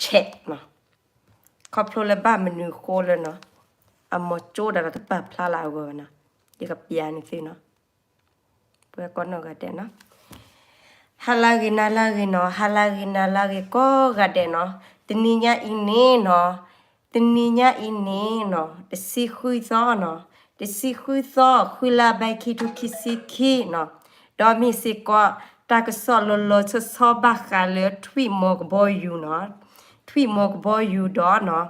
protect နီၤ, ခီဖျိလၢဘၣ်မနုၤဃိလၢနီၤ, အမီၤကၠိဒၣ်ဒီးတပာ်ဖျါလၢအဂီၢ်ဘၣ်နီၤ, ယကပျးန့ၢ်သုနီၤ, ပှၤကိးနီၢ်ဂၤဒဲးနီၤ, ဟါလၢဂ့ၤနၤလၢဂ့ၤနီၤ, ဟါလၢဂ့ၤနၤလၢဂ့ၤကိးဂၤဒဲးနီၤ, တနံၤညါအံၤန့ၣ်နီၤ, တနံၤညါအံၤန့ၣ်နီၤ, တဆံဃုသီနီၤ, တဆံဃုသီ ဃုလါဘၣ် ခံထိခံဆံခံနီၤ, ဒီးမ့ၢ်စ့ၢ်ကီး တၢ်ကစီၣ်လီၤလီၤဆီဆီဘၣ်ဃးလၢထွံၣ်မီၤကဘီယူၤနီၤ, ထွံၣ်မီၤကဘီယူၤဒီးနီၤ,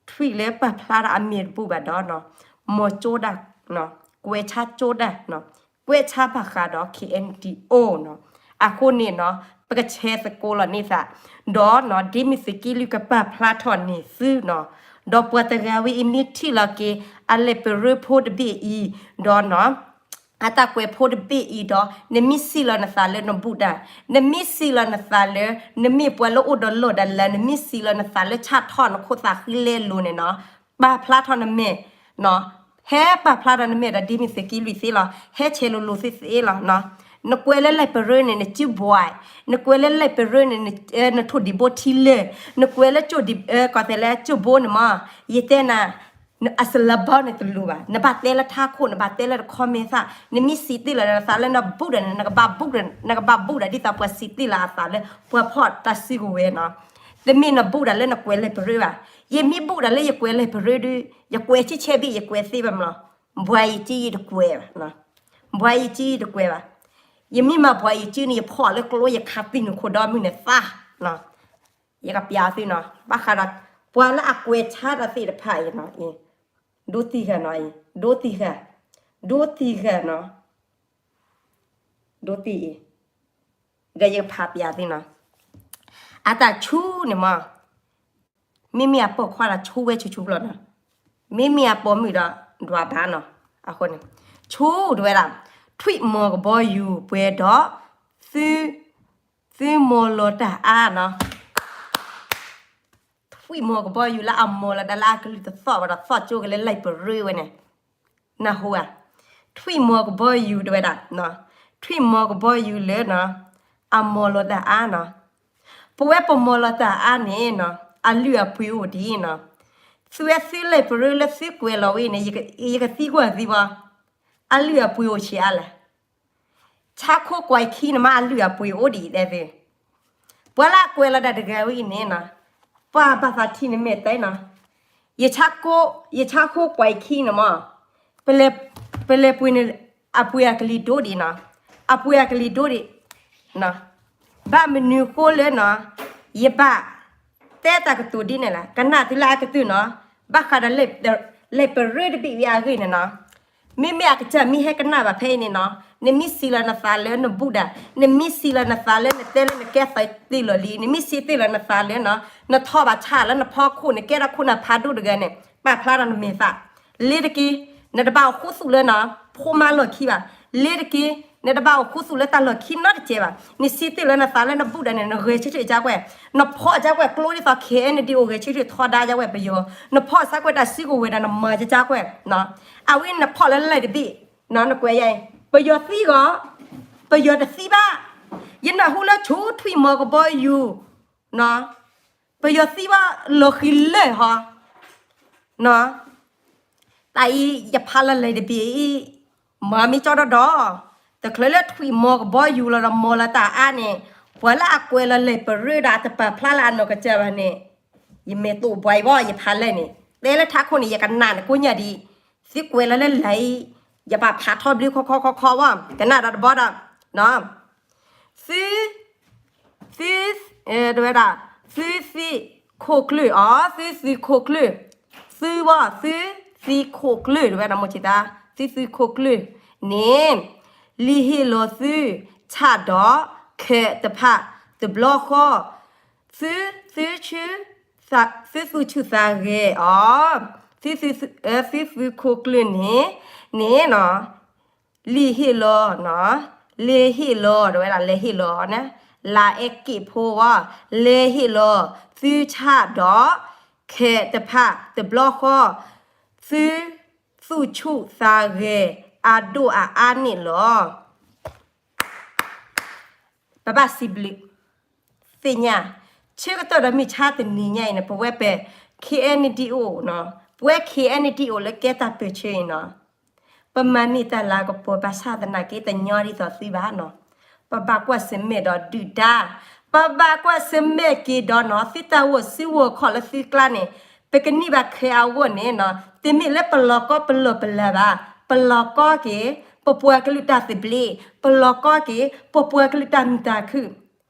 ထွံၣ်လၢပာ်ဖျါတၢ်အမ့ၢ်တဘူၣ်ဘၣ်ဒီးနီၤ, မီၤကၠိဒၣ်, ကွဲးဆါကၠိဒၣ်, ကွဲးဆါဘၣ်ဃးဒီး KNDO နီၤ, အဃိန့ၣ်နီၤ, ပကဆဲးသကိးလီၤန့ၢ်သး, ဒီးနီၤ ဒ်မ့ၢ်သုးက့လွံၢ်ကပာ်ဖျါထီၣ်န့ၢ်သုနီၤ, ဒီးပှၤတဂၤဝဲအံၤမ့ၢ်ထံၣ်လီၤက့ၤ အလဲၤပရၢဖိတဘ့ၣ်အံၤ, ဒီးနီၤ အတၢ်ကွဲးဖိတဘ့ၣ်အံၤဒီး နမ့ၢ်စံးလီၤနသးလၢနဘူၣ်တၢ်, နမ့ၢ်စံးလီၤနသးလၢ နမ့ၢ်ပှၤလၢအိၣ်ဒီးလီၢ်ဒီးလၤ, နမ့ၢ်စံးလီၤနသးလၢဆၣ်ထီၣ်နခိၣ်သးဃံလဲလိၤန့ၣ်နီၤ, ပာ်ဖျါထီၣ်နမဲာ်, ဟဲပာ်ဖျါထီၣ်နမဲာ်ဒီး ဒ်မ့ၢ်သုးက့လွံၢ်သ့လီၤ, ဟဲဆဲးလိၤလိၤသ့သ့လီၤ, နကွဲးလၢလဲၤပရၢန့ၣ် နကၠူဘွဲ, နကွဲးလၢလဲၤပရၢန့ၣ် နထိၣ်ဒံးဘိထံလၢာ်, နကွဲးလၢကၠိၣ်ဒံး ကီၢ်သဲးလၢကၠိၣ်ဘိန့ၣ်မး, ယတဲနၤ အစလၢဘီန့ၣ်တလိၤဘၣ်, နဘၣ်တဲလၢထးခိၣ်, နဘၣ်တဲလၢတခီမဲာ်သၣ်, နမ့ၢ်စံးတ့ၢ်လီၤနသးလၢနဘူၣ်ဒီးန့ၣ် နကဘၣ်ဘူၣ်ဒီး, နကဘၣ်ဘူၣ်ဒီးဒ်သိးပှၤစံးတ့ၢ်လီၤအသးလၢ ပှၤဖီၣ်တၢ်စုကဝဲၤနီၤ, တမ့ၢ်နဘူၣ်ဒီးလၢနကွဲးလဲၤပရၢဘၣ်, ယမ့ၢ်ဘူၣ်ဒီးလၢယကွဲးလဲၤပရၢဒီး ယကွဲးဆံဆဲဘ့ၣ် ယကွဲးသ့ဘၣ်မးလီၤ, ဘှၤယံာ်ကံယံာ်တကွဲးဘၣ်, ဘှၤယံာ်ကံယံာ်တကွဲးဘၣ်, ယမ့ၢ်မၤဘှၤယံာ်ကံန့ၣ် ယဖီၣ်လၢကျိ ယခးသံၣ်နခိၣ်ဒီမုၢ်န့ၣ်သး ယကပျးသုနီၤ, ဘၣ်ဃးဒီး ပှၤလၢအကွဲးဆါတၢ်သ့ၣ်တဖၣ်အံၤနီၤ, ဒိတံၢ်ဂၤနီၤ, ဒိတံၢ်ဂၤ, ဒိတံၢ်ဂၤနီၤ, ဒိတံၢ်အံၤ, ဒီးယကဖးပျးသုနီၤ, အတၢ်ဆူန့ၣ်မး, မ့မ့ၢ်အပိာ်ခွါဒီးဆူဝဲဆူၣ်ဆူၣ်ဘျီနီၤ, မ့မ့ၢ်အပိာ်မုၣ်ဒီးဒွးဘၣ်နီၤ, အဃိန့ၣ်, ဆူတဝဲဒၣ်, ထွံၣ်မီၤကဘီယူၤပှဲၤဒီး သု သုမီၤလီၤတၢ်အါနီၤ, ထွံၣ်မီၤကဘီယူၤလၢအမီၤလီၤတၢ်လၢအကလုၢ်တသီၣ်ဘၣ်ဒီးသီၣ်ကၠိက့ၤလၢလဲၤပရၢဝဲန့ၣ်, နၢ်ဟူဧါ, ထွံၣ်မီၤကဘီယူၤတဝဲဒၣ်, ထွံၣ်မီၤကဘီယူၤလၢနီၤ, အမီၤလီၤတၢ်အါနီၤ, ပဝဲပမီၤလီၤတၢ်အါန့ၣ်နီၤ, အလုၢ်အပှ့ၤအိၣ်ဒံးနီၤ, သုဝဲသုလဲၤပရၢလၢသုကွဲးလီၤဝဲန့ၣ်, ယကသံကွၢ်သံဘၣ်, အလုၢ်အပှ့ၤအိၣ်ဆံးအါလဲၣ် ဆါခိၣ်ကွၢ်ခံန့ၣ်မး အလုၢ်အပှ့ၤအိၣ်ဒံးဒဲးသ့, ပှၤလၢအကွဲးလီၤဒၣ်တဂၤဝဲအံၤန့ၣ်နီၤ, ပှၤဘၣ်သးထံၣ်နမဲာ်တဲနီၤ, ယဆါခိၣ်, ယဆါခိၣ်ကွၢ်ခံန့ၣ်မး, ပလဲၤ, ပလဲၤပှ့ၤန့ၣ်, အပှ့ၤအကလံၤဒိၣ်ဒံးနီၤ, အပှ့ၤအကလံၤဒိၣ်ဒံး, ဘၣ်မနုၤဃိလၢနီၤ, ယဘၣ် တဲတၢ်ကတိၤဒ်န့ၣ်လီၤ, ကနၣ်တုၤလၢအကတၢၢ်နီၤ, ဘၣ်ဃးဒီး လဲၤပရၢတဘ့ၣ်ဝံၤအဂ့ၢ်န့ၣ်နီၤ, မ့မ့ၢ်အကစၢ်မ့ၢ်ဟဲကနၣ်ဘၣ်ဖဲအံၤန့ၣ်နီၤ, နမ့ၢ်စံးလီၤနသးလၢနဘူၣ်ဒၣ်, နမ့ၢ်စံးလီၤနသးလၢနတဲလၢနကဲသးတ့ၢ်လီၤလံ, နမ့ၢ်စံးတ့ၢ်လီၤနသးလၢနီၤ, နထီၣ်ဘၣ်ဆၣ်လၢနဖီခိၣ်န့ၣ် ကဲထီၣ်ခိၣ်နၢ်ဖးဒိၣ်တဂၤန့ၣ် ပာ်ဖျါထီၣ်နမဲာ်သး, လ့ၤတက့ၢ်, နတဘၣ်အိၣ်ခူသူၣ်လၢနီၤ, ဖိမါလီၢ်ခံဘၣ်, လ့ၤတက့ၢ်, နတဘၣ်အိၣ်ခူသူၣ်လၢတၢ်လီၢ်ခံနီတစဲးဘၣ်, နစံးတ့ၢ်လီၤနသးလၢနဘူၣ်ဒၣ်န့ၣ် နဂဲၤဆၢထၢၣ်ကကွဲၢ်, နဖီၣ်ကကွဲၢ်ကျိဒ်သိး KNDO ဂဲၤဆၢထၢၣ်ထီဒါကကွဲၢ်ပယီၤ, နဖီၣ်ဆၢကွဲၢ်တၢ်စုကဝဲၤဒီးနမၤကကွဲၢ်, အဝဲနဖီၣ်လၢလံာ်တဘ့ၣ်, နကွဲးယၤအံၤ ပယီၤသံဂီၤ, ပယီၤတသံဘၣ်, ယနၢ်ဟူလၢဆူထွံၣ်မီၤကဘီယူၤ, ပယီၤသံဘၣ်လီၤဃံၤလၢာ်ဟီ, တၢ်အံၤယဖးလၢလံာ်တဘ့ၣ်အံၤ, မၤမ့ၢ်ကၠီဒီဒီ, တချုးလၢထွံၣ်မီၤကဘီယူၤလီၤဒီးမီၤလီၤတၢ်အါန့ၣ်, ပှၤလၢအကွဲးလီၤလံာ်ပရၢဒီးအတပာ်ဖျါလၢအနီၢ်ကစၢ်ဘၣ်န့ၣ်, ယမဲာ်တိာ်ဘှံးဘၣ် ယဖးလၢန့ၣ်, တဲလၢထးခိၣ်န့ၣ် ယကနၣ်နကိးညၣ်ဒံး, သုကွဲးလီၤလၢလံာ်အံၤ, ယဘၣ်ဖးထီဘျုးခီခီခီခီဘၣ် ကနၣ်ဒီးတဘီဒီး သု, သု, တဝဲဒၣ်, သုသံခိၣ်ကျၢၢ်အီၤ, သုသံခိၣ်ကျၢၢ်, သုဘၣ် သုသံခိၣ်ကျၢၢ် တဝဲဒၣ်မိၢ်ဆံးသး, သုသံခိၣ်ကျၢၢ်န့ၣ်, လံာ်ဟ့ၣ်လီၤသုဆၣ်ဒီး ခဲးတဖၣ်တဘျီဃီ, သု, သု, သုသူၣ်ဆူၣ်သးဂဲၤအီၤ, သု, သုသံခိၣ်ကျၢၢ်န့ၣ်, န့ၣ်နီၤ လံာ်ဟ့ၣ်လီၤနီၤ, လဲၤဟ့ၣ်လီၤ တဝဲဒၣ် လဲၤဟ့ၣ်လီၤန့ၣ်, လါအဲက့ၣ်ဖိဝဲ, လဲၤဟ့ၣ်လီၤ သုဆၣ်ဒီး ခဲးတဖၣ်တဘျီဃီ, သုသူၣ်ဆူၣ်သးဂဲၤအဒိၣ်အအါန့ၣ်လီၤ. ပဘၣ်စံးဘျုး သ့ၣ်ညါ, ဆ ဆၢကတီၢ်ဒီးမုၢ်ဆါတနံၤညါအံၤန့ၣ် ပဝဲပ K N D O နီၤ, ပဝဲ K N D O လၢကဲတၢ်ပၢၢ်ဆၢအံၤနီၤ, ပမၤန့ၢ်တၢ်လၤကပီၤ ဘၣ်ဆၣ်သနာ်က့တညီဒ်သိးသုဘၣ်နီၤ, ပဘၣ်ကွၢ်ဆၢၣ်မဲာ်ဒီးဒုၣ်ဒါ, ပဘၣ်ကွၢ်ဆၢၣ်မဲာ်က့ၤဒီးနီၤ သုတၢ်အိၣ်ဆူၣ်အိၣ်ခီၣ်လၢသုကျါန့ၣ်, ပကန့ၢ်ဘၣ်ခဲအဂီၢ်န့ၣ်နီၤ, တမ့ၢ်လၢပလီၤကီပလီၤပလၤဘၣ်, ပလီၤကီက့ၤ ပပှၤကလုာ်တၢ်သဘျ့, ပလီၤကီက့ၤ ပပှၤကလုာ်တၢ်မုာ်တၢ်ခုၣ်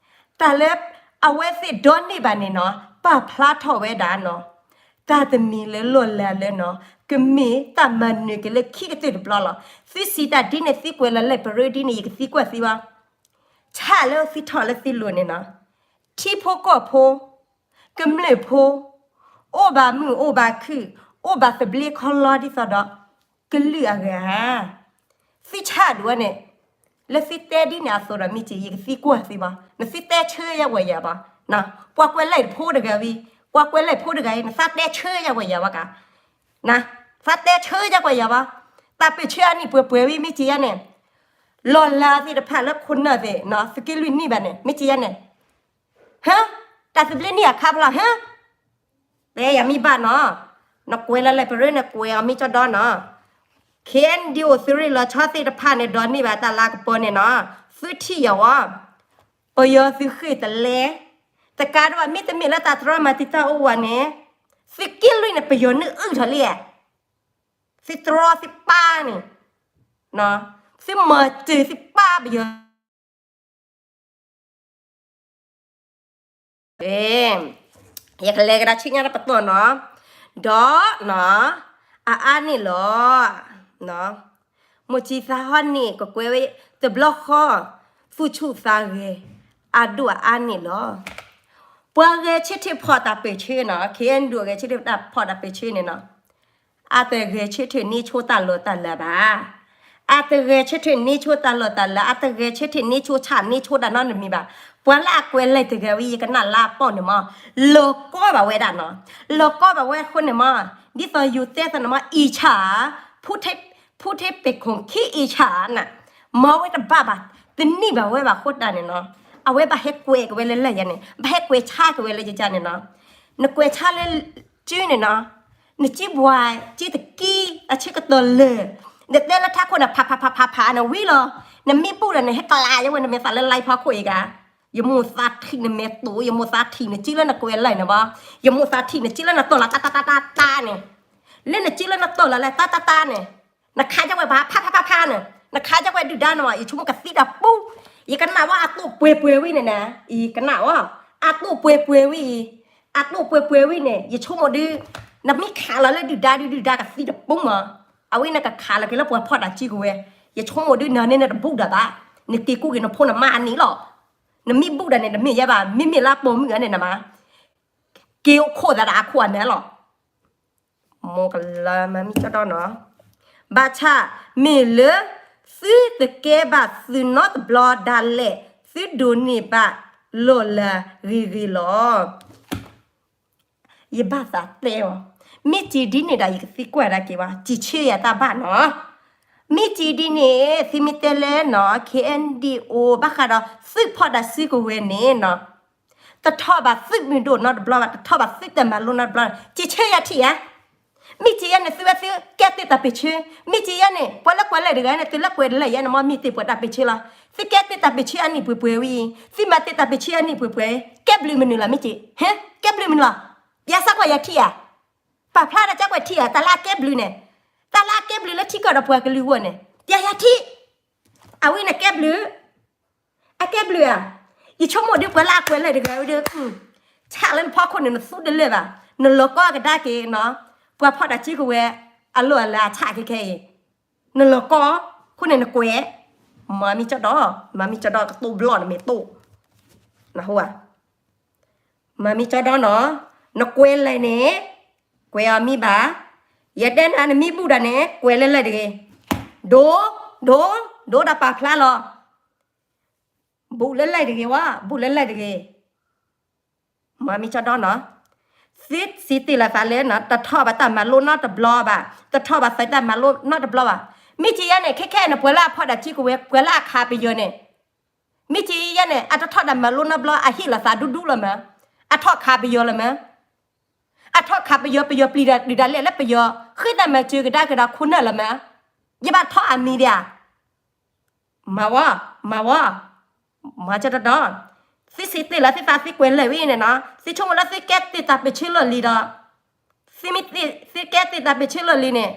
တၢ်လၢအဝဲသ့ၣ်ဒိးန့ၢ်ဘၣ်န့ၣ်နီၤ ပာ်ဖျါထီၣ်ဝဲဒၣ်နီၤ, တၢ်တမံၤလၢလီၢ်လၤလၢနီၤ ကမ့ၢ်တၢ်မၤနၢၤက့ၤလၢခံကတၢၢ်တဘျီလီၤ. သုစံးတၢ်ဒ်န့ၣ် သုကွဲးလီၤလံာ်ပရၢဒ်န့ၣ် ယကသံကွၢ်သုဘၣ်, ဆၣ်လၢသုထီၣ်လၢသုလိၤန့ၣ်နီၤ, ထံဖိကီၢ်ဖိ ကမျၢၢ်ဖိ အိၣ်ဘၣ်မုာ်အိၣ်ဘၣ်ခုၣ် အိၣ်ဘၣ်သဘျ့ခီလီဒ်သိးဒီး ကလုာ်အဂၤဧါ, သုဆၣ်ဒိၣ်ဝဲန့ၣ်, လၢသုတဲဒ်န့ၣ်အသိးဒီး မ့ၢ်က့ၤ ယကသံကွၢ်သုဘၣ်, နသုတဲဆၢယဲၢ်ဝဲယၤဘၣ်, ပှၤကွဲးလံာ်ဖိတဂၤဝံၤ, ပှၤကွဲးလံာ်ဖိတဂၤအံၤ နသးတဲဆၢယဲၢ်ဝဲယၤဘၣ်ကါ, နသးတဲဆၢယဲၢ်ဝဲယၤဘၣ်, တၢ်ပၢၢ်ဆၢအနံၣ်ပှဲၤပှဲၤဝံၤ မ့ၢ်က့ၤယဲၢ်န့ၣ်, လီၢ်လၤသ့ၣ်တဖၣ်လၢခိၣ်နၢ်သ့ၣ် သုးက့လွံၢ်န့ၢ်ဘၣ်န့ၣ် မ့ၢ်က့ၤယဲၢ်န့ၣ် ဟၢ, တၢ်သဘျ့န့ၢ်အခါဖျီဟၢ, တဲယၤမ့ၢ်ဘၣ်နီၤ, နကွဲးလၢလံာ်ပရၢန့ၣ် ကွဲးအီၤမ့ၢ်ကၠီဒီနီၤ, K N D O သုးရ့ၣ်လီၤဆီသ့ၣ်တဖၣ်န့ၣ် ဒိးန့ၢ်ဘၣ်တၢ်လၤကပီၤန့ၣ်နီၤ, သုထံၣ်ယၤဝဲ, ပယီၤသုးဃ့ၢ်တလဲ, တကးဒံးဘၣ် မ့တမ့ၢ်လၢတၢ်တြီမၤတံာ်တာ်အိၣ်ဝဲန့ၣ်, သုးက့လွံၢ်န့ၣ် ပယီၤန့ၢ်အုၣ်ထီၣ်လံ, သုတြီသုပၢ်န့ၣ်, သုမၤစၢၤသုပၢ်ပယီၤ ယကလဲၤကဒါဆူညါတပတီၢ်နီၤ, ဒီးနီၤ, အအါန့ၣ်လီၤ, မိၢ်ကၠံသးဟီန့ၣ် ကကွဲးဝဲ တဘျီဃီ, သူၣ်ဆူၣ်သးဂဲၤ, အဒိၣ်အအါန့ၣ်လီၤ. ပှၤဂဲၤဆၢထၢၣ်ဖီၣ်တၢ်ပၢၢ်ဆၢနီၤ, ခဲအံၤဒိၣ်ဂဲၤဆၢထၢၣ်ဖီၣ်တၢ်ပၢၢ်ဆၢန့ၣ်နီၤ အတဂဲၤဆၢထၢၣ်န့ၢ်ဆိတၢ်လီၢ်တၢ်လၤဘၣ်. အတဂဲၤဆၢထၢၣ်န့ၢ်ဆိတၢ်လီၢ်တၢ်လၤ, အတဂဲၤဆၢထၢၣ်န့ၢ်ဆိဆၣ်န့ၢ်ဆိတၢ်နီတမံၤဘၣ်. ပှၤလၢအကွဲးလံာ်တဂၤဝံၤ ယကနၣ်လါပီၢ်န့ၣ်မး, လီၤကီဘၣ်ဝဲဒၣ်နီၤ. လီၤကီဘၣ်ဝဲအဃိန့ၣ်မး, ဒ်သိးယိၤတဲသးန့ၣ်မး အ့ၣ်ဆၣ်, ဖူထ့ပ့ၤခိၣ်ခံအ့ၣ်ဆၣ်နၤ, မၤဝဲတဘၣ်ဘၣ်, တန့ၢ်ဘၣ်ဝဲဘၣ်အဃိတၢ်န့ၣ်နီၤ. အဝဲဘၣ်ဟဲကွဲးက့ၤဝဲလၢလၢယၤန့ၣ်, ဘၣ်ဟဲကွဲးဆါက့ၤဝဲလၢယကန့ၣ်နီၤ. နကွဲးဆါလၢ ကၠုန့ၣ်နီၤ, နကၠုဘှါ, ကၠုတကံ, အဆၢကတီၢ်လၢာ်, နတဲလၢထးခိၣ်န့ၣ် ဖးဖးဖးဖးဖးန့ၣ်ဝံၤလီၤ. နမ့ၢ်ဘူၣ်ဒီးနဟဲကလးယဝဲ နမဲာ်သးလၢ live ဖီခိၣ်အံၤဂၤ, ယမိၢ်သးထံၣ်နမဲာ်တိာ်, ယမိၢ်သးထံၣ်နကၠုလၢနကွဲးလံာ်န့ၣ်ဘၣ်, ယမိၢ်သးထံၣ်နကၠုလၢနတီၢ်လီၤတၢ်တၢ်တၢ်တၢ်တၢ်န့ၣ်, လၢနကၠုလၢနတီၢ်လီၤလၢတၢ်တၢ်တၢ်န့ၣ်, နခးယဝဲဘၣ် ဖးဖးဖးဖးန့ၣ်, နခးယဝဲဒုၣ်ဒါန့ၣ်မး ယဆိကမိၣ်ကသံတၢ်ပူ, ယကနၣ်ဝဲအတိၢ်ပှဲၤပှဲၤဝံၤန့ၣ်နၤ, ယကနၣ်ဝဲ, အတိၢ်ပှဲၤပှဲၤဝံၤအံၤ, အတိၢ်ပှဲၤပှဲၤဝံၤန့ၣ် ယဆိကမိၣ်ဒုး, နမ့ၢ်ခးလီၤလၢဒုၣ်ဒါဒုး ဒုၣ်ဒါကသံတပူမး, အဝဲနကခးလီၤက့ၤလၢပှၤဖီၣ်တၢ်စုကဝဲၤ, ယဆိကမိၣ်ဒုး နၤန့ၣ်နတဘူၣ်ဒၣ်ဘၣ်, နက့ၤကူက့ၤနဖိနမါအနံၤလီၤ. နမ့ၢ်ဘူၣ်ဒၣ်န့ၣ် နမ့ၢ်ယဲဘၣ် မ့မ့ၢ်လၢပိာ်မုၣ်ဂၤန့ၣ်နမၤ က့ၤအိၣ်ခိးသးဒီးအခိၣ်အနၢ်လီၤ. မ့ၢ်ကလၢမၤမ့ၢ်ကၠီဒီနီၤ, ဘၣ်ဆၣ်မ့ၢ်လၢ သုတကဲဘၣ်သုးနီတဘျီဒၣ်လဲာ် သုဒိးန့ၢ်ဘၣ်လီၢ်လၤဂ့ၤဂ့ၤလီၤ. ယဘၣ်သးတဲအီၤ, မ့ၢ်စံးဒ်န့ၣ်ဒီး ယကသံကွၢ်ဒၣ်က့ၤဝဲ, စံးဆၢယၤတၢ်ဘၣ်နီၤ. မ့ၢ်စံးဒ်န့ၣ် သုမ့ၢ်တဲလၢနီၤ K N D O ဘၣ်ဃးဒီးသုးဖီၣ်တၢ်စုကဝဲၤန့ၣ်နီၤ တထီၣ်ဘၣ်သုးမုၢ်ဒိၣ်နီတဘျီဘၣ်, တထီၣ်ဘၣ်သုးတၢ်မၤလိနီတဘျီ, စံးဆၢယၤထံၣ်ဧါ. မ့ၢ်စံးယဲန့ၣ် သုဝဲသုကဲတ့ၢ်တၢ်ပၢၢ်ဆၢ, မ့ၢ်စံးယဲန့ၣ် ပှၤလၢကွဲးလံာ်တဂၤန့ၣ် သုလၢကွဲးလံာ်ယဲန့ၣ်မ့ၢ် မ့ၢ်တ့ၢ်ပှၤတၢ်ပၢၢ်ဆၢလီၤ. သုကဲတ့ၢ်တၢ်ပၢၢ်ဆၢအနံၣ်ပှဲၤပှဲၤဝံၤ, သုမၤတ့ၢ်တၢ်ပၢၢ်ဆၢအနံၣ်ပှဲၤပှဲၤ, ကဲဘျုးမနုၤလီၤ မ့ၢ်စံး, ဟ့ ကဲဘျုးမနုၤလီၤ. ပျဲစ့ၢ်ကီးယၤထံၣ်ဧါ. ပာ်ဖျါဒၣ်စ့ၢ်ကီးထံၣ်ဧါ တၢ်လၢအကဲဘျုးန့ၣ်, တၢ်လၢအကဲဘျုးလၢထံကီၢ်ဒီးပှၤကလုာ်အဂီၢ်န့ၣ် ပျဲယၤထံၣ် အဝဲန့ၣ်ကဲဘျုး, အကဲဘျုးဧါ. ယဆိကမိၣ်ဒ်ပှၤလၢအကွဲးလံာ်တဂၤဝဲဒီး, ဆၣ်လၢနဖီခိၣ်န့ၣ် နသူတလၢာ်ဘၣ်, နလီၤကီကဒါက့ၤနီၤ, ပှၤဖီၣ်တၢ်စုကဝဲၤ အလီၢ်အလၤအဆၣ်ခဲခဲအံၤ, နလီၤကီ, အဃိန့ၣ်နကွဲး, မၤမ့ၢ်ကၠီဒီ, မၤမ့ၢ်ကၠီဒီကတိၢ်ဘျီၣ်နမဲာ်တိၢ်, နဟူဧါ. မၤမ့ၢ်ကၠီဒီနီၤ, နကွဲးလံာ်န့ၣ်, ကွဲးအီၤမ့ၢ်ဘၣ်, ယတဲနၤနမ့ၢ်ဘူၣ်ဒၣ်န့ၣ် ကွဲးလၢလံာ်တဂ့ၤ, ဒိ, ဒိ, ဒိတၢ်ပာ်ဖျါလီၤ, ဘူၣ်လၢလံာ်တဂ့ၤဝဲ, ဘူၣ်လၢလံာ်တဂ့ၤ, မၤမ့ၢ်ကၠီဒီနီၤ, သုစံးတ့ၢ်လီၤသးလၢ တထီၣ်ဘၣ်တၢ်မၤလိနီတဘျီဘၣ်, တထီၣ်ဘၣ်သုးတၢ်မၤလိနီတဘျီဘၣ်. မ့ၢ်က့ၤယဲန့ၣ် ခဲခဲန့ၣ် ပှၤလၢအဖီၣ်တၢ်စုကဝဲၤ ပှၤလၢအခးပယီၤန့ၣ် မ့ၢ်က့ၤယဲန့ၣ် အတထီၣ်တၢ်မၤလိနီတဘျီ အဟ့ၣ်လီၤသးဒူဒူလီၤမး, အထီၣ်ခးပယီၤလၢၤမ့ၢ်, အထီၣ်ခးပယီၤ, ပယီၤပျံၤတၢ်ဒုးတၢ်လဲၣ်လၢပယီၤ ဃ့တၢ်မၤစၢၤကဒါက့ၤဒီးခိၣ်နၢ်လၢၤမ့ၢ်, ယဘၣ်ထီၣ်အမံၤဒံးဧါ. မၤဝဲ, မၤဝဲ, မၤကဒီဒီ, သုစံးတ့ၢ်လီၤသုသးသုကွဲးလၢာ်ဝဲအံၤန့ၣ်နီၤ, သုဆိကမိၣ်လၢသုကဲသ့တၢ်ပၢၢ်ဆၢလီၢ်လံၤဒီး, သုမ့ၢ်သ့, သုကဲသ့တၢ်ပၢၢ်ဆၢလီၢ်လံၤန့ၣ်,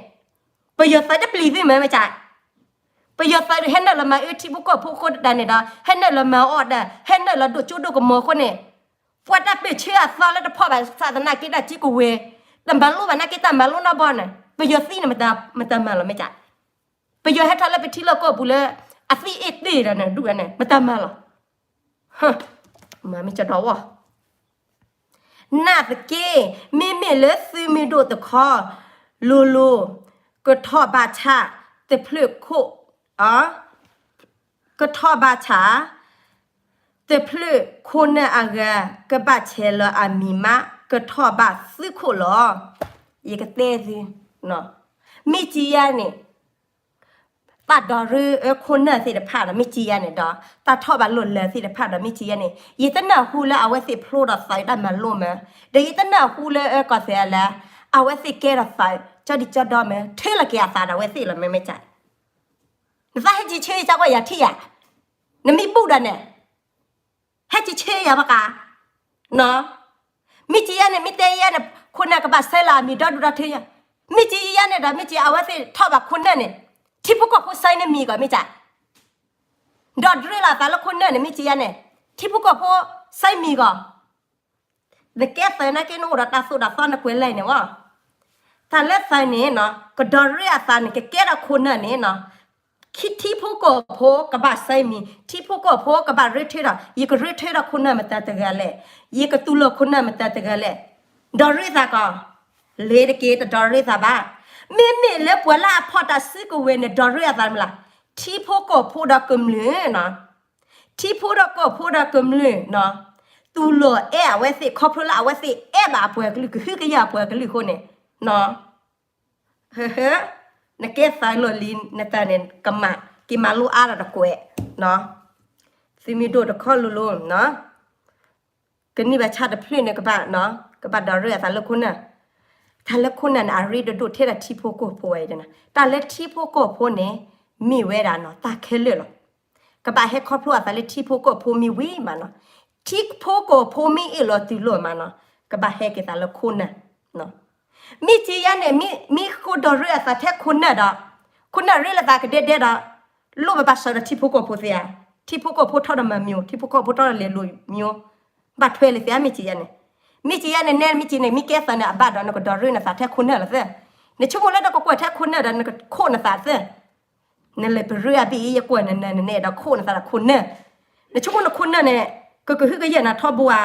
ပယီၤသုးတပျံၤသုမ့ၢ်မ့ၢ်က, ပယီၤသုးဟဲနုာ်လီၤမၤအၢထံဖိကီၢ်ဖိအဃိတဒၣ်န့ၣ်ဒီး ဟဲနုာ်လီၤမၤအီၣ်ဒီး ဟဲနုာ်လီၤဒိၣ်ကၠိဒိၣ်ကမီၤအဃိန့ၣ်, ပှၤတၢ်ပၢၢ်ဆၢအသီလၢတဖီၣ်ဘၣ်ဆၣ်သနာ်က့တၢ်က့ကဝဲၤ, တမၤလိဘၣ်နာ်က့တၢ်မၤလိနီတဘျီန့ၣ် ပယီၤသံန့ၣ် မတၤမၤလီၤမ့ၢ်က ပယီၤဟဲထီၣ်လၢပထံလီၢ်ကီၢ်ပူၤလၢ အသံအ့ၣ်တ့ၢ်ဒီးန့ၣ် ဒူၣ်ဝဲန့ၣ် မတၤမၤလီၤ. မၤမ့ၢ်ကဒီဝဲ, နာ်သက့, မ့မ့ၢ်လၢသုးမုၢ်ဒိၣ်တခီ လိၤလိၤ, ကထီၣ်ဘၣ်ဆၣ်, တဖျၢၣ်ခိၣ်, ကထီၣ်ဘၣ်ဆၣ်, တဖျၢၣ်ခိၣ်နၢ်အဂၤ ကဘၣ်ဆဲးလီၤအမံၤမး ကထီၣ်ဘၣ်သုးခိၣ်လီၤ. ယကတဲသု, မ့ၢ်ကယါန့ၣ် တၢ်ဒီးရၢအခိၣ်နၢ်သ့ၣ်တဖၣ်ဒီး မ့ၢ်ကယါန့ၣ်ဒီး တၢ်ထီၣ်ဘၣ်လိာ်လၢသ့ၣ်တဖၣ်ဒီး မ့ၢ်ကယါန့ၣ် ယတနၢ်ဟူလၢအဝဲသ့ၣ်ဖျိဒီးသးတၢ်မၤလိမး, ဒီးယတနၢ်ဟူလၢအကီၢ်သဲးအလၢ အဝဲသ့ၣ်ကဲထီၣ်သးကၠီဒံကၠီဒီမး ထၢလီၤက့ၤအသးဒီးအဝဲသ့ၣ်လီၤ မ့မ့ၢ်က, နသးဟဲက့ၤဆၢယၤကွၢ်ယၤထံၣ်ယၤ, နမ့ၢ်ဘူၣ်ဒီးန့ၣ် ဟဲက့ၤဆၢယၤဘၣ်ကါ, မ့ၢ်ကယါန့ၣ် မ့ၢ်တဲယါန့ၣ် ခိၣ်နၢ်ကဘၣ်ဆဲးလီၤအမံၤဒီဒူၣ်ဒီထၢယၤ, မ့ၢ်ကယါန့ၣ်ဒီး မ့ၢ်ကအဝဲသ့ၣ်ထီၣ်ဘၣ်ခိၣ်နၢ်န့ၣ် ထံဖိကီၢ်ဖိဆဲးန့ၢ်မံၤကီး မ့ၢ်က, ဒီးဒရၢလီၤအသးလၢခိၣ်နၢ်န့ၣ် မ့ၢ်ကယါန့ၣ် ထံဖိကီၢ်ဖိဆဲးမံၤကီး နကဲသးနာ်က့ နအိၣ်ဒီးတၢ်သိၣ်တၢ်သီနကွဲးလဲၣ်န့ၣ်ဝဲ, တၢ်လၢသးန့ၣ် ကဒီးရ့အသးန့ၣ် ကကဲထီၣ်ခိၣ်နၢ်န့ၣ်, ထံဖိကီၢ်ဖိကဘၣ်ဆဲးမံၤ, ထံဖိကီၢ်ဖိကဘၣ်ရ့ထၢဒီး ယကရ့ထၢဒီးခိၣ်နၢ်မတၤတဂၤလဲၣ်, ယကတူၢ်လိာ်ခိၣ်နၢ်မတၤတဂၤလဲၣ်, ဒီးရ့သးကီး, လဲၤတက့ၢ် တဒီးရ့သးဘၣ်. မ့မ့ၢ်လၢပှၤလၢအဖီၣ်တၢ်စုကဝဲၤန့ၣ် ဒီးရ့အသးမ့ၢ်လၢ ထံဖိကီၢ်ဖိဒီးကမျၢၢ် ထံဖိဒီးကီၢ်ဖိဒီးကမျၢၢ်, တူၢ်လိာ်အဲၣ်အဝဲသ့ၣ် ခီဖျိလၢအဝဲသ့ၣ်အဲၣ်ဘၣ်အပှၤကလုာ် ကဟုကယာ်အပှၤကလုာ်အဃိန့ၣ်, နကဲသးလီၢ်လံၤနတၢ်န့ၣ် ကမၤက့ၤမၤလိအါဒီးတကွဲး, သုးမုၢ်ဒိၣ်တခီလိၤလိၤ, ကန့ၢ်ဘၣ်ဆၣ်တဖျၢၣ်န့ၣ် ကဘၣ်, ကဘၣ်ဒီးရ့အသးလၢခိၣ်နၢ်, တၢ်လၢခိၣ်နၢ်န့ၣ် အရ့ဒိၣ်ဒိၣ်ထဲဒၣ်ထံဖိကီၢ်ဖိဝဲအံၤ, တၢ်လၢထံဖိကီၢ်ဖိန့ၣ် မ့ၢ်ဝဲဒၣ်တၢ်ခဲလၢာ်လီၤ. ကဘၣ်ဟဲခီဖျိအသးလၢထံဖိကီၢ်ဖိမ့ၢ်ဝံၤမးနီၤ, ထံဖိကီၢ်ဖိမ့ၢ်အ့ၣ်လိာ်တုၤလိာ်မးနီၤ, ကဘၣ်ဟဲက့ၤသးလၢခိၣ်နၢ်, မ့ၢ်ကယါန့ၣ် မ့ၢ်ဃိဒီးရ့အသးထဲခိၣ်နၢ်ဒီး, ခိၣ်နၢ်ရ့လၢသးကဒဲဒဲဒီး, လိၣ်ဘၣ်ဘၣ်စၢၤဒီးထံဖိကီၢ်ဖိသ့ဧါ, ထံဖိကီၢ်ဖိထီၣ်ဒီးမၤမံၤ, ထံဖိကီၢ်ဖိထီၣ်ဒီးလဲၤလိၤမံၤ, ဘၣ်ထွဲလၢသ့ဧါ မ့ၢ်ကယါန့ၣ်, မ့ၢ်ကယါန့ၣ် နဲမ့ၢ်ကန့ၣ် မ့ၢ်ကဲသးန့ၣ် အဘၣ်ဒီးနကဒီးရ့နသးထဲခိၣ်နၢ်လီၤသ့, နဆိကမိၣ်လၢနကကွဲးထဲခိၣ်နၢ်ဒီးနကခိၣ်နသးသ့ နလဲၤပရၢအဘ့ၣ်အံၤ ယကွၢ်နနၤ နနဲဒီးခိၣ်နသးဒီးခိၣ်နၢ်, နဆိကမိၣ်နခိၣ်နၢ်န့ၣ် ကကဟုကယာ်နၤထီဘိဧါ,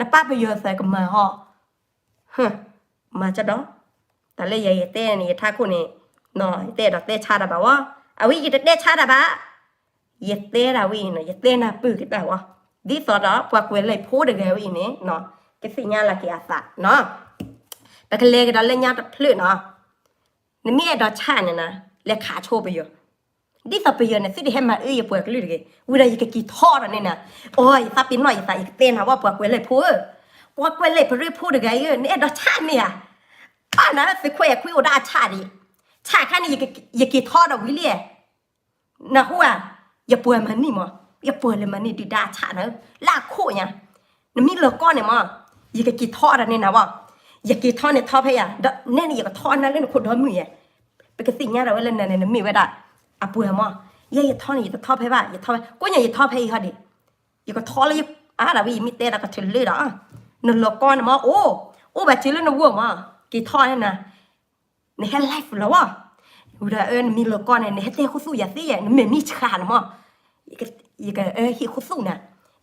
နပၢ်ပယီၤသးကမၤဟီ, မၤကဒီး, တၢ်လၢယဲယတဲန့ၣ် ယထါခိၣ်န့ၣ်, ယတအဲၣ်ဒိးတဲဆါတၢ်ဘၣ်ဝဲ, အဝဲယတတဲဆါတၢ်ဘၣ်, ယတဲဒၣ်ဝဲအံၤန့ၣ် ယတဲနၢ်ပၢၢ်က့ၤတၢ်ဝဲ, ဒ်သိးဒီးပှၤကွဲးလံာ်ဖိတဂၤဝဲအံၤန့ၣ် ကသ့ၣ်ညါလီၤက့ၤအသးနီၤ, ပကလဲၤကဒီးလၢညါတဖျၢၣ်နီၤ, နမ့ၢ်အဲၣ်ဒိးဆါန့ၣ်နၤ, လဲၤခးဆိပယီၤ, ဒ်သိးပယီၤန့ၣ် သုတဟဲမၤအၢယပှၤကလုာ်တဂ့ၤ, ဝံၤဒီးယကက့ၤထီဒီးန့ၢ်နၤ, အိ ယသးပ့ၤနီၣ်ယသး ယကတဲနၤဝဲ ပှၤကွဲးလံာ်ဖိဧၢ, ပှၤကွဲးလံာ်ပရၢဖိတဂၤအံၤဧၢ, နအဲၣ်ဒိးဆါမ့ၢ်ဧါ, ပၢ်နၤ သုးခိၣ်အဲၣ်ခွံအိၣ်ဒၣ်အဆၣ်ဒံး, ဆၣ်ခါန့ၣ် ယက့ၤထီဒီးဝံၤလံ နၢ်ဟူဧါ, ယပှၤမၤန့ၢ်မး, ယပှၤလဲၤမၤန့ၢ်ဒုၣ်ဒါအဆၣ်နၤဧၢ, လၢအခိၣ်ညါ, နမ့ၢ်လီၤကီန့ၣ်မး, ယကက့ၤထီဒီးန့ၢ်နၤဝဲ, ယက့ၤထီန့ၣ်ထီဖဲယၤ, နဲန့ၣ် ယကထီနၤလၢနခိၣ်ဒီမုၢ်ယဲ, ပကသ့ၣ်ညါဒၣ်ဝဲလၢနၤန့ၣ် နမ့ၢ်ဝဲဒၣ်အပှၤမး, ယဲယထီန့ၣ် ယတထီဖဲဘၣ်, ယထီဖဲ, ကိးညါယထီဖဲအံၤဟီဒံး, ယကထီလၢယအါဒၣ်ဝဲ ယမ့ၢ်တဲဒီးကထုးလၢဒီး, နလီၤကီန့ၣ်မး အိၣ်, အိၣ်ဘၣ်စၢၤလၢနဂီၢ်မး, က့ၤထီန့ၢ်နၤ နဟဲ live လီၤဝဲ, ဝံၤဒီးအၢ နမ့ၢ်လီၤကီန့ၣ် နဟဲတဲခူသူၣ်ယၤသ့ယဲ နမဲာ်မ့ၢ်ဆှးန့ၣ်မး, ယကဟ့ၣ်ခူသူၣ်နၤ,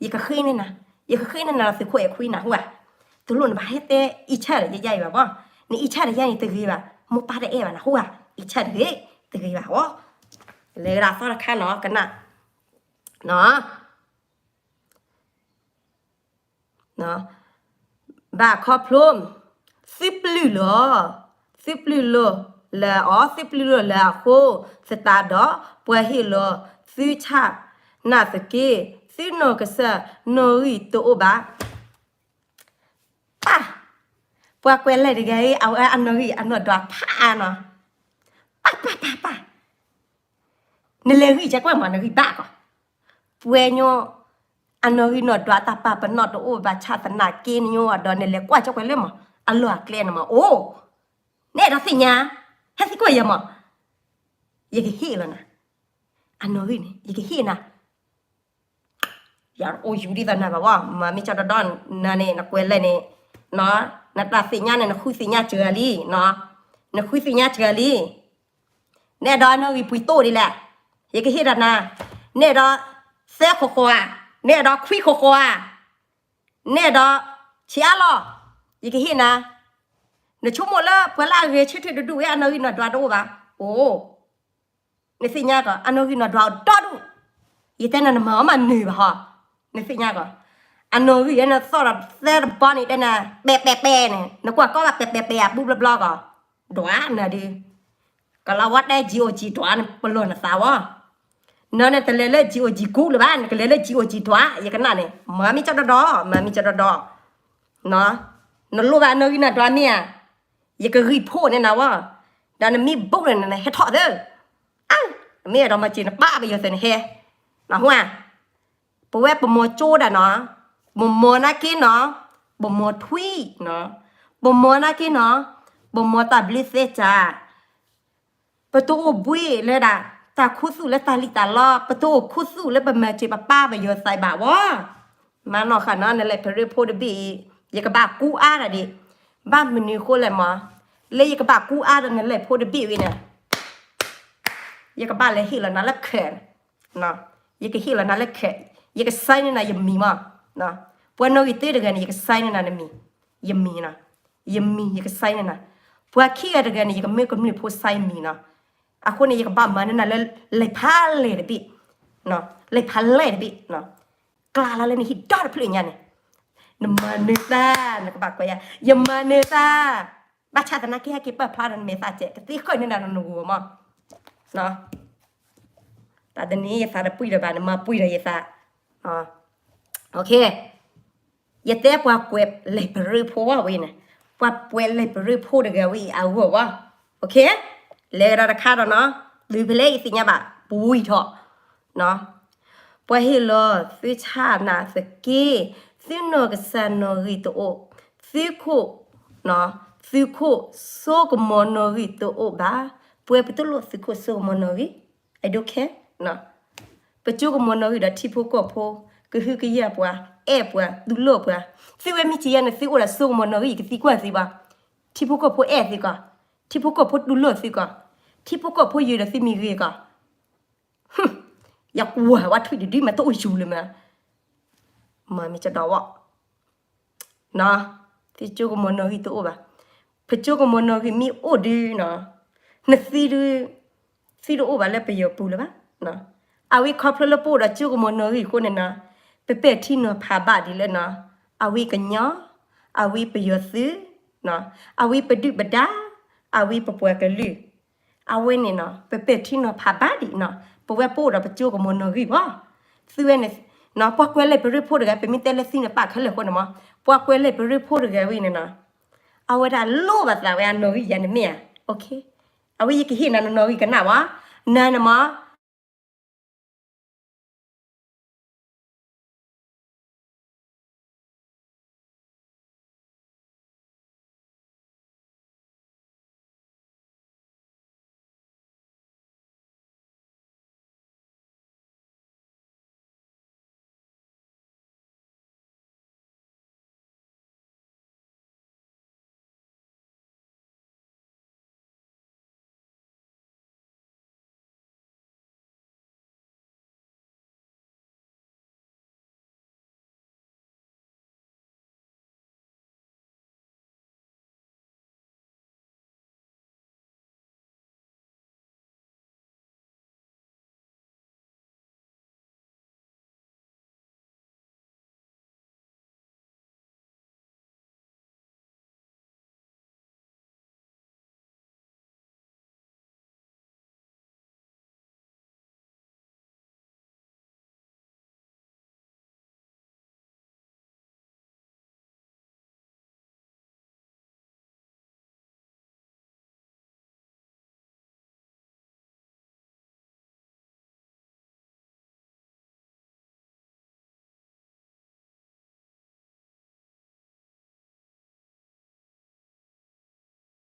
ယကဃ့န့ၢ်နၤ, ယကဃ့န့ၢ်နၤဒီးသုးခိၣ်အဲၣ်ခွံ နၢ်ဟူဧါ, တလိၣ်နဘၣ်ဟဲတဲအံၤဆၣ်ဒီးယဲယါအံၤဘၣ်ဘၣ်, နအံၤဆၣ်ဒီးယါန့ၣ်တဂ့ၤဘၣ်, မိၢ်ပၢ်တအဲၣ်ဘၣ်နၢ်ဟူဧါ, အံၤဆၣ်တဂ့ၤ, တဂ့ၤဘၣ်ဝဲ, လဲၤဝဲဒၣ်သီတခါနီၤ ကနၣ် ဘၣ်ခီဖျိ သုပျုၢ်လီၤ, သုပျုၢ်လိာ်လၢအီၤ, သုပျုၢ်လိာ်လၢအဃိသတးဒီး ပှၤဟ့ၣ်လီၤသုဆၣ်, နာ်သက့ သုနီၢ်ကစၢ်နီၣ်ဂံၢ်တအိၣ်ဘၣ်. ပၢ်, ပှၤကွဲးလဲၢ်တဂၤအံၤ အဝဲအနီၣ်ဂံၢ်အနီၣ်ဒွးဖးနီၤ, ပၢ်ပၢ်ပၢ်ပၢ်, နလဲၤဂံၢ်ကကွဲၢ်မး နဂံၢ်ဘၣ်ကီး, ပှဲၤညီ အနီၣ်ဂံၢ်နီၣ်ဒွးတၢ်ပာ်ပနီၣ်တအိၣ်ဘၣ်ဆၣ်သနာ်က့ နညီအဒီးနလဲၤကွၢ်ကကွဲၢ်လၢမး အလီၢ်အကျဲန့ၣ်မး အိၣ်, နအဲၣ်ဒိးသ့ၣ်ညါ, ဟဲသံကွၢ်ယၤမး, ယကဟ့ၣ်လီၤနၤ, အနီၣ်ဂံၢ်န့ၣ် ယကဟ့ၣ်နၤ ယအိၣ်ယူၤဒ်သိးနၤဘၣ်ဝဲ, မၤမ့ၢ်ကၠီဒီဒီ နၤန့ၣ် နကွဲးလဲၢ်န့ၣ်, နတၢ်သ့ၣ်ညါန့ၣ် နဃုသ့ၣ်ညါစှၤလံ, နဃုသ့ၣ်ညါစှၤလံ, နအဲၣ်ဒိးအနီၣ်ဂံၢ်ပှ့ၤတိၢ်ဒ်လဲၣ်, ယကဟ့ၣ်ဒၣ်နၤ, နအဲၣ်ဒိး သၢဃီဃီဧါ, နအဲၣ်ဒိးခွံဃီဃီဧါ, နအဲၣ်ဒိး ဆံးအါလီၤ, ယကဟ့ၣ်နၤ, နဆိကမိၣ်လၢပှၤလၢအဂဲၤဆၢထၢၣ်တဒူၣ်ဝဲအနီၣ်ဂံၢ်နီၣ်ဒွးတအိၣ်ဘၣ်, အိၣ် နသ့ၣ်ညါကီး အနီၣ်ဂံၢ်နီၣ်ဒွးအိၣ်ဒီဒူၣ်, ယတဲနၤနမၤအီၤမးနုာ်ဘၣ်ဟီ, နသ့ၣ်ညါကီး, အနီၣ်ဂံၢ်ယဲနသီၣ်ဒီးသၢတဘီန့ၣ်တဲနၤ ပဲာ်ပဲာ်ပဲာ်န့ၣ် နကွၢ်ကီဘၣ်ပဲာ်ပဲာ်ပဲာ်အပူၤဘျီဘျီကီး, ဒွးနၤဒုး, ကလီၤဝဲတဲ G O G ဒွးန့ၣ် ပလီၢ်နသးဝဲ, နန့ၣ်တလဲၤလၢ G O G ကူလၢၤဘၣ် နကလဲၤလၢ G O G ဒွး ယကနၣ်န့ၣ် မၤမ့ၢ်ကၠီဒီဒီ မၤမ့ၢ်ကၠီဒီဒီ နလိၣ်ဘၣ်အနီၣ်ဂံၢ်နီၣ်ဒွးမ့ၢ်ဧါ, ယကဂံၢ်ဖှိၣ်န့ၢ်နၤဝဲ, ဒီးနမ့ၢ်ဘူးန့ၣ် နဟဲထီၣ်သၢ, မ့ၢ်အဲၣ်ဒိးမၤစၢၤနပၢ်ပယီၤသ့ၣ်နဟဲ, နဟါ, ပဝဲပမီၤကၠိဒၣ်နီၤ, ပမီၤနာ်က့နီၤ, ပမီၤထွံၣ်နီၤ, ပမီၤနာ်က့နီၤ, ပမီၤတၢ်ဘျုးသဲစး ပတအိၣ်ဘှံးလၢဒၣ် တၢ်ခူသူၣ်လၢတၢ်လံၣ်တၢ်လီ, ပတအိၣ်ခူသူၣ်လၢပမၤစၢၤပပၢ်ပယီၤသးဘၣ်ဝဲ, မၤနီၢ်ဃာ်နီၤ နလဲၤပရၢဖိတဘ့ၣ်အံၤ, ယကဘၣ်ကူအါတၢ်ဒံး, ဘၣ်မနုၤဃိလဲၣ်မး, လၢယကဘၣ်ကူအါဒီးနလဲၤဖိတဘ့ၣ်ဝံၤန့ၣ် ယကဘၣ်လဲၤဟ့ၣ်လီၤနၤလၢခဲး, ယကဟ့ၣ်လီၤနၤလၢခဲး, ယကsignန့ၢ်နၤယမံၤမး, ပှၤနီၣ်ဂံၢ်တ့တဂၤန့ၣ် ယကsignန့ၢ်နၤ ယမံၤ, ယမံၤ, ယကsignန့ၢ်နၤ, ပှၤခံဂၤတဂၤန့ၣ် ယကမ့ၢ်ကမျၢၢ်ဖိsignမံၤနီၤ, အဃိန့ၣ် ယကဘၣ်မၤန့ၢ်နၤလၢ လဲၤဖးလဲၢ်တဘ့ၣ်, လဲၤဖးလဲၢ်တဘ့ၣ်, ကျါလၢနဟံၣ်ဒီတဖျၢၣ်ညါန့ၣ်, နမၤနၢၤသး, နကဘၣ်ကွဲးယၤ, ယမၤနၢၤသး, ဘၣ်ဆၣ်သနာ်က့ဟဲက့ၤပာ်ဖျါဒီးနမဲာ်သးစဲး ကသ့ဃၢၣ်န့ၢ်နၤနဂီၢ်မး, တၢ်တနံၤယသးတပှံၢ်ဒီးဘၣ် နမၤပှံၢ်ဒီးယသး, ယတဲပှၤကွဲးလဲၤပရၢဖိဝဲအံၤန့ၣ်, ပှၤကွဲးလဲၤပရၢဖိတဂၤဝဲအံၤအဂီၢ်ဝဲ, လဲၤကဒီးတခါဒီးနီၤ, သုဖဲလဲၣ်ယသ့ၣ်ညါဘၣ် ပဝံၤထီၣ်, ပှၤဟ့ၣ်လီၤသုဆၣ်နၤသက့, သုနီၢ်ကစၢ်နီၣ်ဂံၢ်တအိၣ်, သုခိၣ်, သုခိၣ်စိကမီၤနီၣ်ဂံၢ်တအိၣ်ဘၣ်, ပဝဲပတလိၣ်သုခိၣ်စိကမီၤနီၣ်ဂံၢ်, I don't care, ပစိကမီၤနီၣ်ဂံၢ်ဒီးထံဖိကီၢ်ဖိ, ကဟုကယာ်ပှၤ, အဲၣ်ပှၤ, တူၢ်လိာ်ပှၤ, သုဝဲမ့ၢ်စံးယဲန့ၣ် သုအိၣ်ဒီးစိကမီၤနီၣ်ဂံၢ် ယကသံကွၢ်သုဘၣ်, ထံဖိကီၢ်ဖိအဲၣ်သုကီး, ထံဖိကီၢ်ဖိတူၢ်လိာ်သုကီး, ထံဖိကီၢ်ဖိယၢၤဒီးသုမံၤဂ့ၤကီး ယကွၢ်ဝဲထွံၣ်တဒုမး တအိၣ်ယူၤလၢၤမး, မၤမ့ၢ်ကဒီးဝဲ, သုစိကမီၤနီၣ်ဂံၢ်တအိၣ်ဘၣ်, ပစိကမီၤနီၣ်ဂံၢ်မ့ၢ်အိၣ်ဒုနီၤ, နသံဒု, သံတအိၣ်ဘၣ်လၢပယီၤပူၤလၢၤဘၣ်, အဝဲခီဖျိလၢပအိၣ်ဒီးစိကမီၤနီၣ်ဂံၢ်အဃိန့ၣ်နီၤ, ပပဲာ်ထံနီၤဖးဘၣ်ဒံးလၢနီၤ, အဝဲကညီ, အဝဲပယီၤသုး, အဝဲပဒုၣ်ပဒါ, အဝဲပပှၤကလုာ် အဝဲန့ၣ်နီၤ ပပဲာ်ထံနီၤဖးဘၣ်ဒံးနီၤ ပဝဲပအိၣ်ဒီးပစိကမီၤနီၣ်ဂံၢ်ဘၣ်, သုဝဲန့ၣ်, ပှၤကွဲးလံာ်ပရၢဖိတဂၤ ပမ့ၢ်တဲလၢသုန့ၣ်ပာ်ခဲလၢာ်အဃိန့ၣ်မး, ပှၤကွဲးလံာ်ပရၢဖိတဂၤဝဲန့ၣ်နီၤ, အဝဲဒၣ်လိၣ်ဘၣ်သးဝဲအနီၣ်ဂံၢ်ယၤန့ၣ်မ့ၢ်ဧါ, အဝဲယကဟ့ၣ်နၤနနီၣ်ဂံၢ်ကနၣ်ဘၣ်, နၤန့ၣ်မး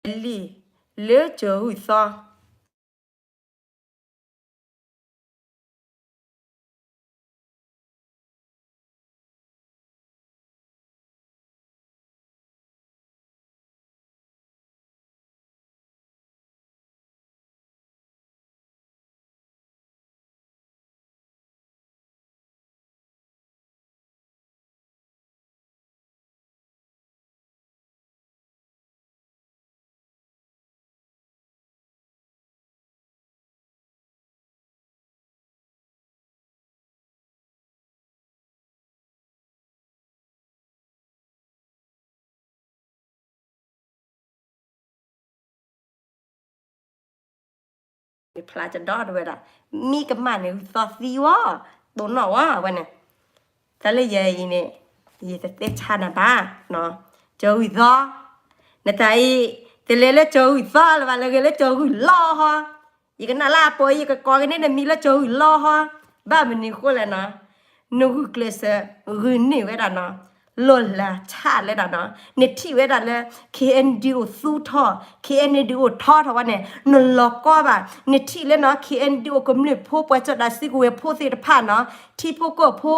လံာ်လၢကၠီၤဂုၢ်သီ ဖျါကဒီးတဝဲဒၣ်, မံကမၣ်န့ၣ် ဂုၢ်သီသံဝဲ, တိၢ်နီၣ်ဝဲဝဲန့ၣ်, တၢ်လၢယဲအံၤန့ၣ် ယတတဲဆါနၤဘၣ်, ကၠီၤဂုၢ်သီ, နတၢ်အံၤ တလဲၤလၢကၠီၤဂုၢ်သီလၢၤဘၣ်, လဲၤဂ့ၤလၢကၠီၤဂုၢ်လီဟီ, ယကနၣ်လၢအပိာ်အံၤ ယကကိးက့ၤန့ၢ်နမံၤလၢကၠီၤဂုၢ်လီဟီ, ဘၣ်မနုၤဃိလဲၣ်နီၤ, နဂုာ်ကျဲးစၢးဂုာ်န့ၢ်ဝဲဒၣ်နီၤ, လီၢ်လၤဆၣ်လၢဒၣ်နီၤ, နထံၣ်ဝဲဒၣ်လၢ KNDO သူထီၣ်, KNDO ထီထီၣ်ဝဲန့ၣ် နလီၤကီဘၣ်, နထံၣ်လၢနီၤ KNDO ကမျၢၢ်ဖိ ပှၤစီၤဒၤစုကဝဲၤဖိသ့ၣ်တဖၣ်နီၤ, ထံဖိကီၢ်ဖိ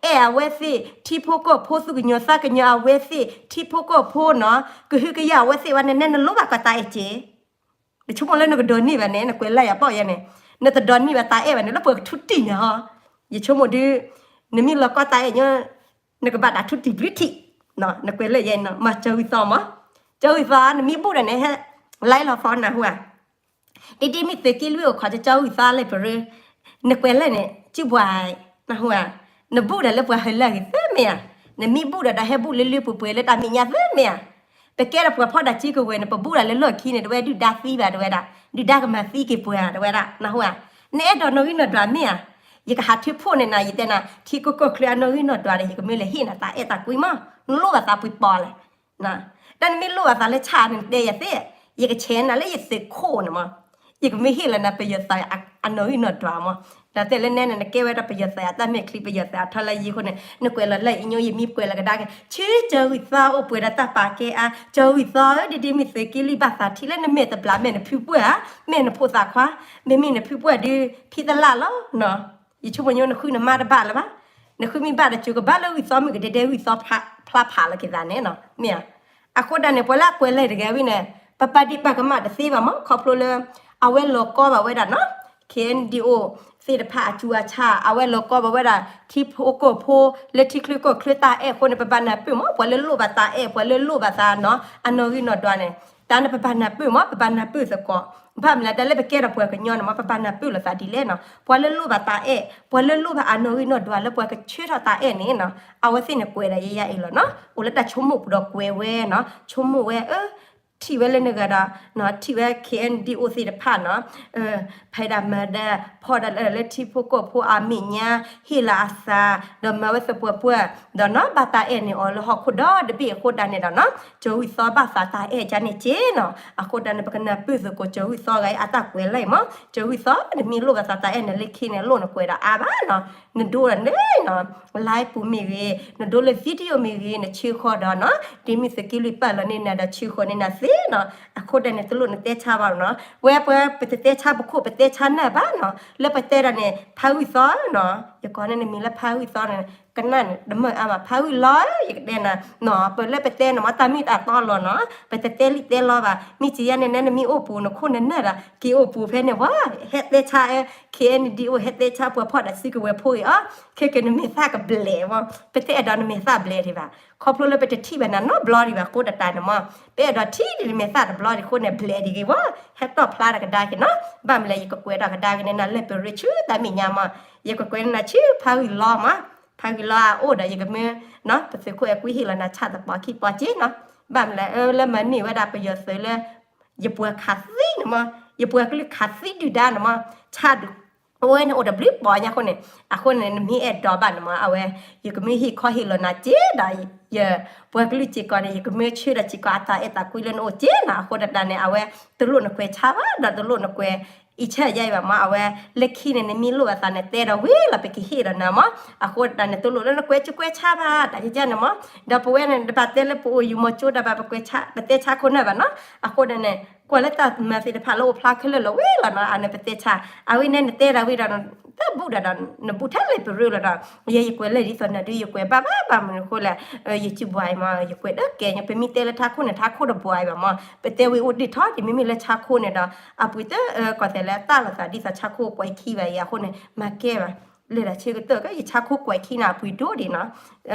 အဲၣ်အဝဲသ့ၣ်, ထံဖိကီၢ်ဖိသူၣ်ကညီၤသးကညီၤအဝဲသ့ၣ်, ထံဖိကီၢ်ဖိနီၤ ကဟုကယာ်အဝဲသ့ၣ်ဝဲန့ၣ် နလိၣ်ဘၣ်ကီးတၢ်အဲၣ်က့ၤ နဆိကမိၣ်လၢနကဒိးန့ၢ်ဘၣ်န့ၣ် နကွဲးလၢယၤဘၣ်ယဲန့ၣ်, နတဒိးန့ၢ်ဘၣ်တၢ်အဲၣ်ဘၣ်န့ၣ် လၢပှၤကထူတံၢ်ညါဟီ, ယဆိကမိၣ်ဒုး နမ့ၢ်လီၤကီတၢ်အဲၣ်ညီ နကဘၣ်တၢ်ထူတံၢ်ဘျုးထံး, နကွဲးလၢယဲန့ၣ် မၤကၠီၤဂုၢ်သီမး, ကၠီၤဂုၢ်သီ နမ့ၢ်ဘူၣ်ဒီးန့ၣ် ဟဲ လါလီၤဖီနၢ်ဟူဧါ ဒ်ဒ်မ့ၢ်သုးက့လွံၢ်အိၣ်ခိးကၠီၤဂုၢ်သီလၢပရၢ, နကွဲးလၢန့ၣ် စုဘှါ နဟူဧါ, နဘူၣ်ဒီးလၢပှၤဟၢလၢအဂ့ၤသ့မ့ၢ်ဧါ, နမ့ၢ်ဘူၣ်ဒီးဒီးဟဲဘူၣ်လၢလၢပှဲၤပှဲၤလၢတၢ်မဲာ်ညါသ့မ့ၢ်ဧါ, ပကဲဒီးပှၤဖီၣ်ဒၣ်စုကဝဲၤန့ၣ် ပဘူၣ်ဒီးလၢလီၢ်ခံန့ၣ် တဝဲဒုၣ်ဒါသံဘၣ်တဝဲဒၣ်, ဒုၣ်ဒါကမၤသံက့ၤပှၤတဝဲဒၣ် နဟူဧါ, နအဲၣ်ဒိးနီၣ်ဂံၢ်နီၣ်ဒွးမ့ၢ်ဧါ, ယကဟးထၢဖှိၣ်န့ၢ်နၤ ယတဲနၤ ထံကီၢ်ကီၢ်ချၢအနီၣ်ဂံၢ်နီၣ်ဒွးဒီး ယကမၢလဲၤဟ့ၣ်နၤတၢ်အဲၣ်တၢ်ကွံမး, နလိၣ်ဘၣ်သးပှဲၤပီၤလဲၣ် တၢ်နမ့ၢ်လိၣ်ဘၣ်သးလၢဆၣ်န့ၣ် နတဲယၤသ့, ယကဆဲးနၤလၢယသုးခိၣ်န့ၣ်မး, ယကမ့ၢ်ဟ့ၣ်လီၤနၤပယီၤသုးအနီၣ်ဂံၢ်နီၣ်ဒွးမး, ဒီးတဲလၢနဲန့ၣ် နကဲဝဲဒၣ်ပယီၤသုးအတၢ်မဲာ်ချံ ပယီၤသုးအထီလၢယံၤအဃိန့ၣ် နကွဲးလီၤလၢအံၤညိ ယမ့ၢ်ကွဲးလီၤကဒါက့ၤ ဆူကၠီၤဂုၢ်သီအိၣ်ပှဲၤဒီးတၢ်ပာ်ကဲအါ, ကၠီၤဂုၢ်သီဧၢ ဒ်ဒ်မ့ၢ်သုးက့လွံၢ်ဘၣ်သးထံလၢနမဲာ်တဘျးမဲာ်နဖုပှၢ်ဧါ, မဲာ်နဖိသၣ်ခွါ, မ့မ့ၢ်နဖုပှၢ်ဒုး ဖံသလၣ်လီၤ ယဆိကမိၣ်ညိနဃုနမါတဘၣ်လၢၤဘၣ်, နဃုမ့ၢ်ဘၣ်ဒီး ကၠိကဘၣ်လၢဂုၢ်သီမုၢ်ကဒဲဒဲဂုၢ်သီဖျါဖးလီၤက့ၤသးန့ၣ်နီၤ မ့ၢ်ဧါ, အဃိဒၣ်န့ၣ် ပှၤလၢအကွဲးလံာ်တဂၤဝံၤန့ၣ် ပပာ်ဒံးပာ်ကမၣ်တသ့ဘၣ်မး ခီဖျိလၢ အဝဲလီၤကီဘၣ်ဝဲဒၣ်နီၤ KNDO သ့ၣ်တဖၣ်အစုအဆၣ် အဝဲလီၤကီဘၣ်ဝဲဒၣ် ထံဖိကီၢ်ဖိ လၢထံချၢကီၢ်ချၢတၢ်အဲၣ်အဃိန့ၣ် ပဘၣ်နၢ်ပၢၢ်မး ပှၤလၢလိၣ်ဘၣ်တၢ်အဲၣ် ပှၤလၢလိၣ်ဘၣ်သးနီၤ အနီၣ်ဂံၢ်နီၣ်ဒွးန့ၣ် တၢ်န့ၣ်ပဘၣ်နၢ်ပၢၢ်မး ပဘၣ်နၢ်ပၢၢ်သကိး ဘၣ်မနုၤလဲၣ် တၢ်လၢပကဲထီၣ်ပှၤကညီန့ၣ်မး ပဘၣ်နၢ်ပၢၢ်လိာ်သးဒ်လဲၣ်နီၤ ပှၤလၢလိၣ်ဘၣ်တၢ်အဲၣ် ပှၤလၢလိၣ်ဘၣ်အနီၣ်ဂံၢ်နီၣ်ဒွးလၢပှၤကဆှၢထီၣ်တၢ်အဲၣ်န့ၣ်နီၤ အဝဲသ့ၣ်န့ၣ်ကွဲးဒၣ်ယဲယဲအံၤလီၤနီၤ အိၣ်လၢတၢ်ဆိကမိၣ်ပူၤဒီးကွဲးဝဲနီၤ ဆိကမိၣ်ဝဲ အၢ ထံၣ်ဝဲလၢနဂၤဒီး ထံၣ်ဝဲ KNDO သ့ၣ်တဖၣ်နီၤ ဖဲဒၣ်မၤဒၢ ဖီၣ်ဒၣ်လၢထံဖိကီၢ်ဖိအမဲာ်ညါ ဟ့ၣ်လီၤအသး ဒီးမၤဝဲသပှၢ်ပှၢ် ဒီးနီၤ ဘၣ်တၢ်အဲၣ်န့ၣ်အီၤလၢဟီၣ်ခိၣ်ဒီတဘ့ၣ်အဃိဒၣ်န့ၣ်ဒီးနီၤ ကၠီၤဂုၢ်သီဘၣ်သးတၢ်အဲၣ်ကန့ၣ်က့နီၤ အဃိဒၣ်န့ၣ် ပကနၢ်ပၢၢ်သကိးကၠီၤဂုၢ်သီဂၤအံၤအတၢ်ကွဲးလံာ်မး ကၠီၤဂုၢ်သီ နမ့ၢ်လိၣ်ဘၣ်သးတၢ်အဲၣ်န့ၣ်လၢခံန့ၣ် လိၣ်နကွဲးဒီးအါဘၣ်နီၤ နဒိဒီးန့ၣ်နီၤ live ပူၤမ့ၢ်ဂ့ၤ နဒိလၢ video မ့ၢ်ဂ့ၤ နဆၢဃီၤဒီးနီၤ ဒ်မ့ၢ်သုးက့လွံၢ်ပာ်လီၤန့ၢ်နၤဒီးဆၢဃီၤန့ၢ်နၤသ့နီၤ အဃိဒၣ်န့ၣ် တလိၣ်နတဲဆါဘၣ်နီၤ ဝဲပှၤပတတဲဆါပခိၣ်ပတဲဆါနၢ်ဘၣ်နီၤ လၢပတဲဒၣ်န့ၣ် ဖးဂုၢ်သီနီၤ ယကိးန့ၢ်နမံၤလၢဖးဂုၢ်သီန့ၣ် ကနၣ်န့ၣ် တမၢၢ်အါမး ဖးဂုၢ်လီၤ ယကတဲနၤနီၤ ပလၢပတဲန့ၣ်မ့ၢ်တၢ်မ့ၢ်တၢ်တီလီၤနီၤ ပတတဲလံာ်တဲလီၤဘၣ် မ့ၢ်စံးယါန့ၣ် နဲနမ့ၢ်အိၣ်ပူၤနခိၣ်နနၢ်ဒီး က့ၤအိၣ်ပူၤဖဲန့ၣ်ဝဲ ဟဲတဲဆါ KNDO ဟဲတဲဆါပှၤဖီၣ်ဒၣ်စုကဝဲၤဖိဂ့ၤအီၤ ခဲကနမဲာ်သၣ်ကဘျဲးမး ပတအဲၣ်ဒိးနမဲာ်သၣ်ဘျဲးဒံးဘၣ် ခီဖျိလၢပတထံၣ်ဘၣ်နၤနီတဘျီဒံးဘၣ် ဃိဒၣ်တၢ်န့ၣ်မး ပအဲၣ်ဒိးထံၣ်ဒံးနမဲာ်သၣ်တဘျီဒံးအဃိန့ၣ် ဘျဲးဒံးဂ့ၤဝဲ ဟဲတီၣ်ဖျါတၢ်ကဒါက့ၤနီၤ ဘၣ်မနုၤလဲၣ် ယကကွဲးထီၣ်ကဒါက့ၤန့ၣ်နၤလၢပရၢဆူတၢ်မဲာ်ညါမး ယကကွဲးန့ၢ်နၤဆူဖးဂုၢ်လီၤမး ဖးဂုၢ်လီၤအအိၣ်ဒီး ယကမၢ ပသုးခိၣ်အဲၤကွံဟ့ၣ်လီၤနၤဆၣ်တပီၤခံပီၤက့နီၤ ဘၣ်မနုၤလဲၣ် လၢမၤန့ၢ်ဝဲဒၣ်ပယီၤသုးလၢ ယပှၤခးသံန့ၣ်မး ယပှၤကလုာ်ခးသံဒုၣ်ဒါန့ၣ်မး ဆၣ်ဒုး အဝဲန့ၣ်အိၣ်တဘျုးပီညါအဃိန့ၣ် အဃိန့ၣ် နမ့ၢ်အဲၣ်ဒိးဘၣ်န့ၣ်မး အဝဲ ယကမၢဟ့ၣ်ခီဟ့ၣ်လီၤနၤက့ဒီး ယပှၤကလုာ်စ့ၢ်ကီးန့ၣ် ယကမၢဆၢဒီးစ့ၢ်ကီးအတၢ်အဲၣ်တၢ်ကွံလၢနအိၣ်က့နီၤ အဃိဒၣ်တၢ်န့ၣ် အဝဲ တလိၣ်နကွဲးဆါဘၣ်ဒီးတလိၣ်နကွဲး အံးဆၢယါအံၤဘၣ်မး, အဝဲလၢခံန့ၣ် နမ့ၢ်လိၣ်ဘၣ်သးန့ၣ် တဲဒီးဝံၤလီၤ ပကဟ့ၣ်ဒီးနၤမး. အဃိဒၣ်န့ၣ် တလိၣ်လၢနကွဲးကကွဲးဆါဘၣ် တၢ်ယကန့ၣ်မး. ဒီးပဝဲန့ၣ် တဘၣ်တဲလၢပအိၣ်ယူၤမီၤကၠိဒီးဘၣ် ပတဲဆါခိၣ်နၢ်ဘၣ်နီၤ. အဃိဒၣ်န့ၣ် ကွၢ်လၢတၢ်မၤသ့ၣ်တဖၣ်လၢအိၣ်ဖျါခဲလၢာ်လီၤဝံၤလီၤနီၤ, အန့ၣ်ပတဲဆါ. အဝဲန့ၣ်နတဲဒၣ်ဝံၤဒီး တၢ်ဘူၣ်ဒၣ်ဒီး နဘူးထဲလဲၣ်ပရၢလီၤဒီး ယဲယကွဲးလဲၣ်ဒ်သိးနၤဒုး ယကွဲးဘၣ်ဘၣ်ဘၣ်မနုၤအဃိလဲၣ်, ယစံးဘှါအံၤမး ယကွဲးဒၣ်ကဲ ပမ့ၢ်တဲလၢထါခိၣ်န့ၣ် ထါခိၣ်တဘှါအံၤဘၣ်မး, ပတဲဝံၤအိၣ်ဒံးထီၣ်ဒံး မ့မ့ၢ်လၢထါခိၣ်န့ၣ်ဒီး အပှ့ၤတ ကီၢ်သဲးလၢတၢ်လိာ်သးဒ်သိးထါခိၣ်ကွဲးခံဘၣ်အံၤ အဃိန့ၣ် မၤကဲဘၣ်, လဲၤဒၣ်ဆၢကတၢၢ်ကဲ ယထါခိၣ်ကွဲးခံန့ၣ် အပှ့ၤဒိၣ်ဒံးနီၤ.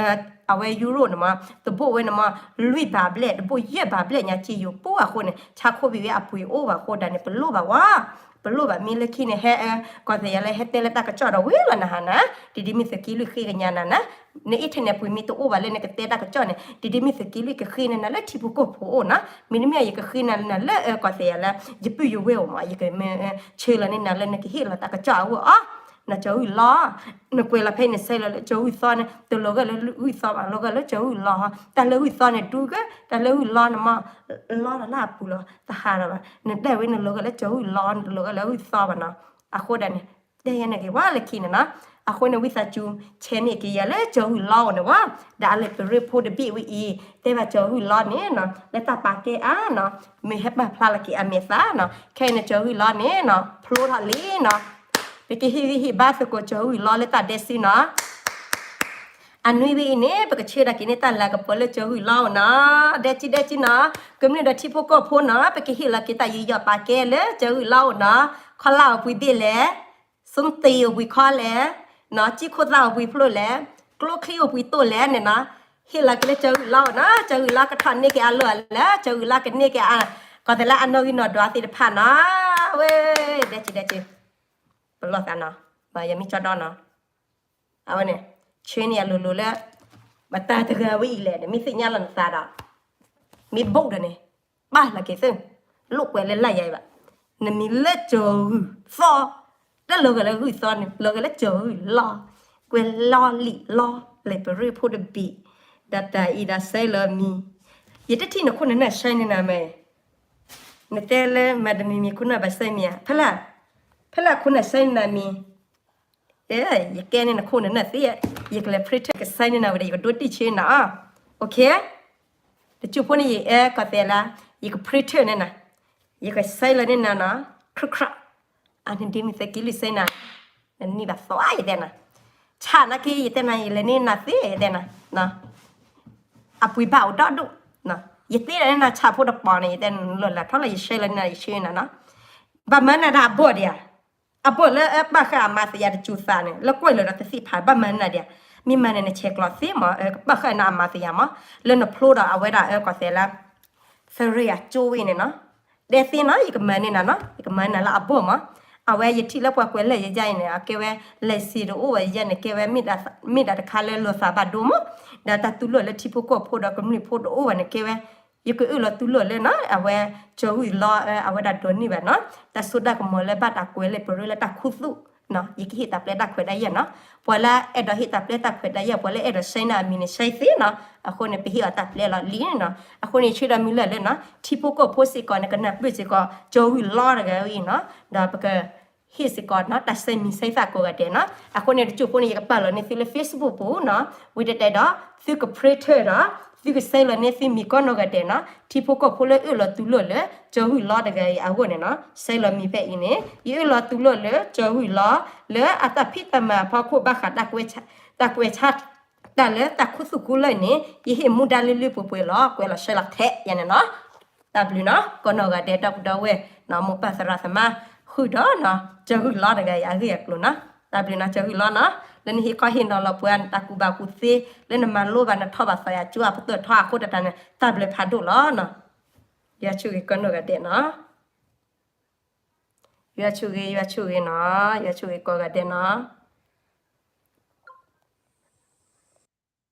အဝဲယူရိၣ်န့ၣ်မး တဘိၣ်ဝဲန့ၣ်မး လွံၢ်ဘးဘျဲၣ် တဘိၣ်ယဲၢ်ဘးဘျဲၣ်ညါ စ့ယိၤပူၤအဃိန့ၣ် ထါခိၣ်ဘံဝဲအပှ့ၤအိၣ်ဘၣ်အဃိဒၣ်န့ၣ် ပလိၣ်ဘၣ်ဝဲ ပလိၣ်ဘၣ်မ့ၢ်လၢခံန့ၣ် ဟဲ ကီၢ်သဲးယၤလၢဟဲတဲလၢတၢ်ကစီၣ်ဒီးဝံၤလီၤနဟါနၤ, ဒ်ဒ်မ့ၢ်သုးက့လွံၢ်ဃ့ကညးနၤနၤ, န internet ပှ့ၤမ့ၢ်တအိၣ်ဘၣ်လၢနကတဲတၢ်ကစီၣ်န့ၣ် ဒ်ဒ်မ့ၢ်သုးက့လွံၢ်ကဃ့န့ၢ်နၤလၢထံဖိကီၢ်ဖိအိၣ်နီၤ, မ့တမ့ၢ်ယကဃ့န့ၢ်နၤလၢကီၢ်သဲးယၤလၢ ယပုၢ်ယဝဲၢ်အိၣ်မး ယကမ့ၢ်ဆၢလီၤန့ၢ်နၤလၢနကဟ့ၣ်လီၤတၢ်ကစီၣ်အဂီၢ်အီၤ, နကၠီၤဂုၢ်လီ နကွဲးလီၤဖဲန့ၣ် ဆဲးလီၤလၢကၠီၤဂုၢ်သီန့ၣ် တလီၤဂာ်လၢဂုၢ်သီဘၣ် လီၤဂာ်လၢကၠီၤဂုၢ်လီ, တၢ်လၢဂုၢ်သီန့ၣ် ဒူကဲ တၢ်လၢဂုၢ်လီန့ၣ်မး လီလီၤလၢအပူၤလီၤ တဟးလီၤဘၣ်, နတဲဝဲနလီၤဂာ်လၢကၠီၤဂုၢ်လီ နတလီၤဂာ်လၢဂုၢ်သီဘၣ်နီၤ, အဃိဒၣ်န့ၣ် တဲယဲန့ၣ်ဂ့ၤဝဲလၢခံန့ၣ်နီၤ, အဃိန့ၣ် ဝံသးစူၤ ဆဲးန့ၢ်က့ၤယၤလၢကၠီၤဂုၢ်လီအိၣ်န့ၣ်ဝဲ, ဒီးအလဲၤပရၢဖိတဘ့ၣ်ဝဲအံၤ တဲဘၣ်ကၠီၤဂုၢ်လီန့ၣ်နီၤ လၢတၢ်ပာ်ကဲအါနီၤ, မ့ၢ်ဟဲပာ်ဖျါလီၤက့ၤအမဲာ်သၣ်နီၤ, ခဲအံၤန့ၣ်ကၠီၤဂုၢ်လီန့ၣ်နီၤ ဖျိထီၣ်လံနီၤ, ပကဟ့ၣ်ဂံၢ်ဟ့ၣ်ဘါသကိးကၠီၤဂုၢ်လီလၢတၢ်ဒဲစုနီၤ အနွံဝဲအံၤန့ၣ် ပကဆၢဒၣ်က့ၤန့ၢ်တၢ်လၤကပီၤလၢကၠီၤဂုၢ်လီအိၣ်နီၤ, ဒဲကံဒဲကံနီၤ, ကမျၢၢ်ဒီးထံဖိကီၢ်ဖိနီၤ ပကဟ့ၣ်လီၤက့ၤတၢ်ယူးယီၣ်ပာ်ကဲလၢကၠီၤဂုၢ်လီအိၣ်နီၤ, ခီလၢ်အိၣ်ပှံၤဘ့ၣ်လဲၣ်, ဆိတ့ၢ်အိၣ်ပှံၤခီလဲၣ်, ကံၢ်ခိၣ်သၣ်အိၣ်ပှံၤဖျိလဲၣ်, ကျိချံအိၣ်ပှံၤတိၢ်လဲၣ်န့ၣ်နီၤ, ဟ့ၣ်လီၤက့ၤလၢကၠီၤဂုၢ်လီအိၣ်နီၤ, ကၠီၤဂုၢ်လီကထီၣ်န့ၢ်က့ၤအလီၢ်လၢ ကၠီၤဂုၢ်လီကန့ၢ်က့ၤအ ကီၢ်သဲးလၢအနီၣ်ဂံၢ်နီၣ်ဒွးသ့ၣ်တဖၣ်နီၤ, ဝဲ ဒဲကံဒဲကံ ပလီၢ်သးနီၤ, ယမ့ၢ်ကၠီဒီနီၤ အဝဲန့ၣ် ဆၢန့ၢ်ယၤလိၤလိၤလၢ ဘၣ်တၢ်တဂၤဝဲအံၤလဲၣ်န့ၣ် မ့ၢ်သ့ၣ်ညါလီၤနသးဒီး မ့ၢ်ဘိၣ်ဒီးန့ၣ် ဘၣ်လီၤက့ၤသ့ၣ် လိာ်ကွဲလၢလၢယၤအံၤဘၣ်, နမံၤလၢကၠီၤဂုၢ်သီ, တလီၤဂာ်လၢဂုၢ်သီန့ၣ် လီၤဂာ်လၢကၠီၤဂုၢ်လီ, ကွဲလီလံာ်လီ လဲၤပရၢဖိတဘ့ၣ်, ဒီးတၢ်အံၤဒီးဆဲးလီၤမံၤ, ယတထံၣ်နခိၣ်နနၢ်ဆဲးန့ၢ်နၤမ့ၢ် နတဲလၢမၤတမံၤမံၤခိၣ်နၢ်ဘၣ်ဆဲးမံၤဧါ, ဖဲလၢ ဖဲလၢခိၣ်နၢ်ဆဲးန့ၢ်နၤမံၤ, ယကဲန့ၢ်နခိၣ်နနၢ်သ့, ယကလဲၤ printer ကဆဲးန့ၢ်နၤဝဲဒီး ယကဒိတံၢ်ဆၢနၤအီၤ, OK, တကၠိဖိန့ၣ် ယအဲၣ်ကီၢ်သဲးလၢ ယက printer န့ၢ်နၤ, ယကဆဲးလီၤန့ၢ်နၤနီၤ, ခရူၣ်ခရူၣ်, အန့ၣ်ဒ်မ့ၢ်သုးက့လွံၢ်ဆဲးနၤ, နနံၣ်ဘၣ်သီယတဲနၤ, ဆၣ်နာ်က့ ယတဲနၤ ယလဲၤန့ၢ်နၤသ့ ယတဲနၤ အပှ့ၤဘၣ်အိၣ်ဒီဒူၣ်, ယတဲဒၣ်န့ၣ်နၤ ဆၣ်ဖိတပီၤန့ၣ် ယတဲနၤလီၤလၢထီၣ်လၢယဆဲးလီၤန့ၢ်နၤ ယဆဲးနၤနီၤ, ဘၣ်မၤနၤတၢ်အဘီၣ်ဒံးဧါ, အဘီၣ်လၢအပာ်ဃာ်အမၤသယၤတစူၤသးန့ၣ် လၢကွဲးလၢာ်ဒီးတသ့ၣ်ဖး ဘၣ်မၤနၤဒံးဧါ, မ့ၢ်မၤန့ၣ် နဆဲးကျိးသ့မး ကပာ်ဃာ်နၤအမၤသယၤမး, လၢနဖျိဒီးအဝဲဒၣ်အၢကီၢ်သဲးလၢ သရ့ၣ်အကၠိဝံၤန့ၣ်နီၤ, တဲသ့နီၤ ယကမၤန့ၢ်နၤနီၤ ယကမၤနၤလၢအဘီၣ်မး, အဝဲယထံၣ်လၢပှၤကွဲးလၢာ်ယဲယဲအံၤန့ၣ် အကဲဝဲ license တအိၣ်ဝဲယဲန့ၣ် ကဲဝဲ မ့ၢ်ဒၣ်တခါလၢလီၤသးဘၣ်ဒိမး, ဒီးတၢ်တူၢ်လိာ်လၢထံဖိကီၢ်ဖိဒီးကမျၢၢ်ဖိတအိၣ်ဘၣ်န့ၣ် ကဲဝဲ ယကအၢၣ်လီၤတူၢ်လိာ်လၢနီၤ အဝဲ ကၠီၤဂုၢ်လီ အဝဲဒၣ်ဒိးန့ၢ်ဘၣ်နီၤ တၢ်စိတၢ်ကမီၤလၢဘၣ်တၢ်ကွဲးလၢပရၢလၢတၢ်ခူသူၣ် ယကဟ့ၣ်တၢ်ပျဲတၢ်ခွဲးတၢ်ယာ်နီၤ, ပှၤလၢအဲၣ်ဒိးဟ့ၣ်တၢ်ပျဲတၢ်ခွဲးတၢ်ယာ် ပှၤလၢအဲၣ်ဒိးဆဲးနၤအမံၤန့ၣ် ဆဲးသ့နီၤ, အဃိန့ၣ် ပဟ့ၣ်အီၤတၢ်ပျဲလီၤလံနီၤ, အဃိန့ၣ် ဆၢဒီးမံၤလၢာ်လၢနီၤ ထံဖိကီၢ်ဖိစ့ၢ်ကီးန့ၣ် ကနၢ်ပၢၢ်စ့ၢ်ကီး ကၠီၤဂုၢ်လီတဂၤအံၤနီၤ, ဒီးပက ဟ့ၣ်စ့ၢ်ကီးနီၤ တၢ်ဆဲးမံၤဆဲးသၣ်ကိးဂၤဒဲးနီၤ, အဃိန့ၣ် တစိၢ်ဖိန့ၣ် ယကပာ်လီၤန့ၢ်သုလၢ Facebook ပူၤနီၤ, ဝံၤတဲတဲဒီး သုက printer ဒီး သုကဆဲးလီၤန့ၢ်သုမံၤကိးနီၢ်ဂၤဒဲးနီၤ, ထံဖိကီၢ်ဖိလၢအၢၣ်လီၤတူၢ်လိာ်လၢ ကၠီၤဂုၢ်လီတဂၤအံၤအဂီၢ်န့ၣ်နီၤ, ဆဲးလီၤမံၤဖဲအံၤန့ၣ် ယအၢၣ်လီၤတူၢ်လိာ်လၢ ကၠီၤဂုၢ်လီ လၢအတၢ်ဖံးတၢ်မၤအဖီခိၣ်ဘၣ်ဃး တၢ်ကွဲးဆါ တၢ်လၢတၢ်ခူသူၣ်ခူလၢ်န့ၣ် ယဟ့ၣ်မူဒါလၢလၢပှဲၤပှဲၤလီၤ, ကွဲးလီၤဆဲးလီၤထဲယဲန့ၣ်နီၤ, တၢ်ဘျုးနီၤ ကိးနီၢ်ဂၤဒဲး ဒီပုၢ်ဒီဝဲၢ်နီၤ မိၢ်ပၢ်သရၣ်သမါ ဃုာ်ဒီးနီၤ ကၠီၤဂုၢ်လီတဂၤအံၤအဂ့ၢ်အကျိၤနီၤ, တၢ်ဘျုးနီၤ ကၠီၤဂုၢ်လီနီၤ, လၢနဟ့ၣ်ခီဟ့ၣ်နီၤလီၤပှၤ တၢ်ကူၣ်ဘၣ်ကူၣ်သ့ လၢနမၤလိဘၣ်နထီၣ်ဘၣ်သးယၤကၠိအပတီၢ်ထီအဃိတၢ်တၢ်န့ၣ် တၢ်ဘျုးဖးဒိၣ်လီၤနီၤ, ယွၤဆိၣ်ဂ့ၤကိးနီၢ်ဂၤဒဲးနီၤ, ယွၤဆိၣ်ဂ့ၤ ယွၤဆိၣ်ဂ့ၤနီၤ, ယွၤဆိၣ်ဂ့ၤကိးဂၤဒဲးနီၤ